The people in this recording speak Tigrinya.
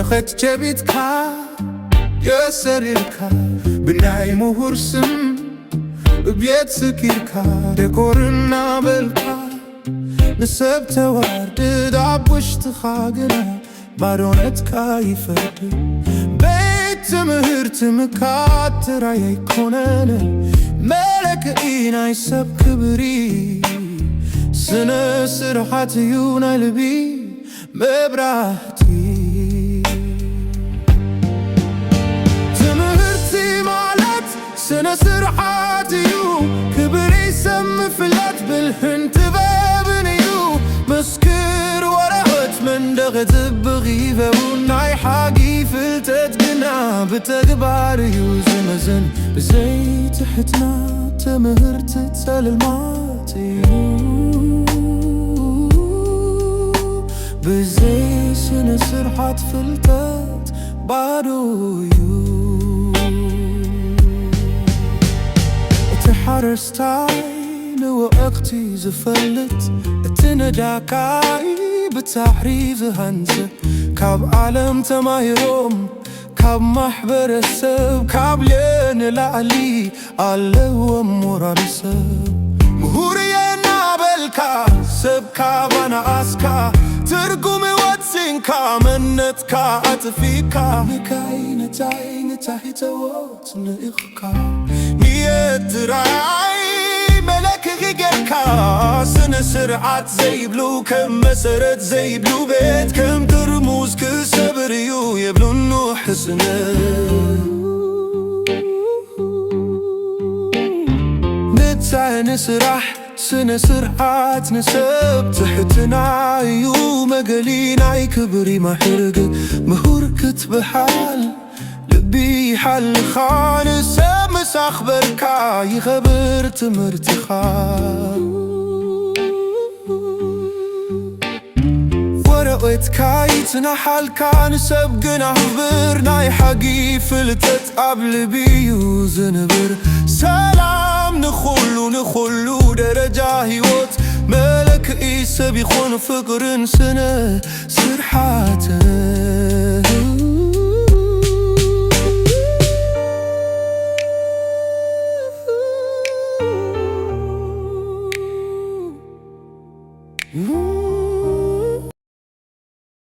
ኸት ጀቢትካ የሰሪርካ ብናይ ምሁር ስም ብቤት ስኪርካ ደኮርና በልካ ንሰብ ተዋርድድ ኣብ ውሽጥኻ ግና ባዶነትካ ይፈርድ። ቤት ትምህርቲ ምካት ጥራይ ኣይኮነን መለክዒ ናይ ሰብ ክብሪ፣ ስነ ስርዓት እዩ ናይ ልቢ መብራህቲ። ትምህርቲ ማለት ስነ ስርዓት እዩ ክብሪ ሰብ ምፍላጥ ብልህን ጥበብን እዩ። መስክር ወረቐት መንደቕ ጽብቕ ይበቡ ናይ ሓጊ ፍልጠት ግና ብተግባር እዩ ዝመዘን ብዘይ ትሕትና ትምህርቲ ጸልማት እዩ። ብዘይ ስነ ስርዓት ፍልጠት ባዶ እዩ። እቲ ሓረስታይ ንወቕቲ ዝፈልጥ እቲ ነዳካይ ብታሕሪ ዝሃንጽ ካብ ዓለም ተማሂሮም ካብ ማሕበረሰብ ካብ ልየ ንላዕሊ ኣለዎም ሞራል ሰብ። ምሁር እየ እናበልካ ሰብ ካባና ኣስካ ትርጉም ህይወት ስንካ መንነትካ ኣጥፊካ ንካይ ንታይ ንታይ ተወት ንእኽካ ንየትራይ መለክኺ ጌርካ ስነ ስርዓት ዘይብሉ ከም መሰረት ዘይብሉ ቤት ከም ጥርሙዝ ክሰብር እዩ የብሉኑ ሕስነ ንታይ ንስራሕ ስነ ስርዓት ንሰብ ትሕትና እዩ መገሊ ናይ ክብሪ ማሕርግ ምሁር ክትበሃል ልቢ ሓልኻ ንሰብ ምስ ኣኽበርካ ይኸብር ትምህርትኻ። ወረቐትካ ይጽናሓልካ ንሰብ ግን ኣኽብር ናይ ሓጊ ፍልጠት ኣብ ልቢ እዩ ዝንብር ሰላም ንኹሉ ንኹሉ ደረጃ ህይወት መለክዒ ሰብ ይኹን ፍቕርን ስነ ስርሓትን